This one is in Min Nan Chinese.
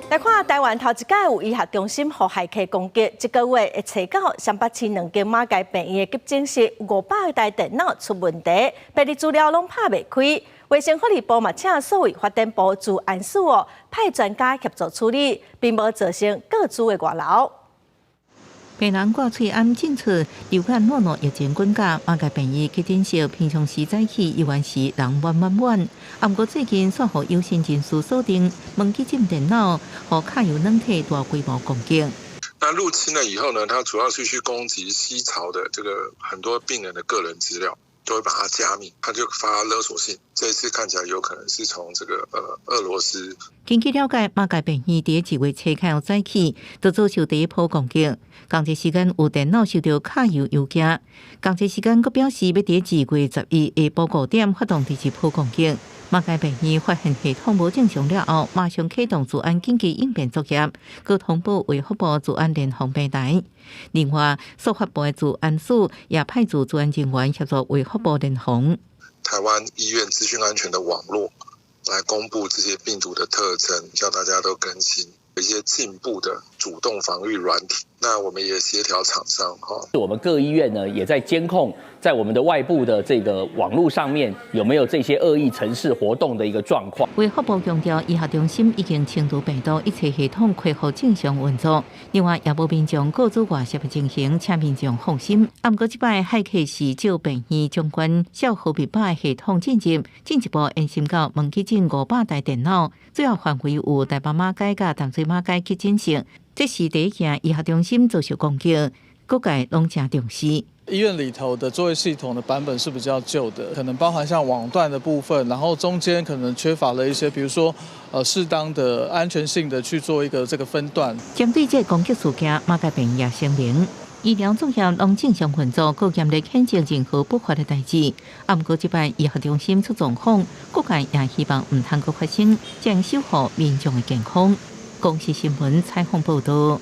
來看台灣頭一擺有醫學中心予駭客攻擊，這個月會揣到雙北市兩間馬偕病院的急診室500台電腦出問題，病歷資料攏拍袂開。衛生福利部嘛請數位發展部資安署哦派專家協助處理，並無造成個資的外流。病人掛喙罨進出，流感暖暖疫情滾價，馬偕病院急診室平常時早起猶原是人滿滿滿。啊，毋過最近煞予有心人士鎖定門急診電腦，予卡油軟體大規模攻擊。那入侵了以後呢，它主要是去攻擊 C 槽的這個很多病人的個人資料，都會把它加密，他就發勒索信。這一次看起來有可能是從這個俄羅斯。根據了解，馬偕病院佇2月初開早起，就遭受第一波攻擊。仝一時間有電腦受著卡油郵件，仝一時間閣表示欲佇2月11下晡5點發動第二波攻擊。馬偕病院發現系統無正常了後，馬上啟動資安緊急應變作業，閣通報衛福部資安聯防平台。另外，數發部的資安署也派駐資安人員協助衛福部聯防。台灣醫院資訊安全的網絡來公布這些病毒的特徵，叫大家都更新一些進步的主動防禦軟體。那我們也協調廠商哈。我們各醫院呢，也在監控在我們的外部的這個網絡上面有沒有這些惡意程式活動的一個狀況。衛福部強調，醫學中心已經清除病毒，一切系統恢復正常運作。另外，也無民眾個資外洩的情形，請民眾放心。啊，毋過這擺駭客是借病院相關帳號密碼系統進入，進一步延伸到門急診500台電腦，主要範圍有台北馬偕佮淡水馬偕急診室。這是第一件醫學中心遭受攻擊，各界攏誠重視。醫院裡頭的作業系統的版本是比較舊的，可能包含像網段的部分，然後中間可能缺乏了一些，比如說，適當的安全性的去做一個這個分段。針對這個攻擊事件，馬偕病院也聲明，醫療作業攏正常運作，閣嚴厲譴責任何不法的代誌。啊，毋過這擺醫學中心出狀況，各界也希望毋通閣發生，將守護民眾的健康。公視新聞採訪報導。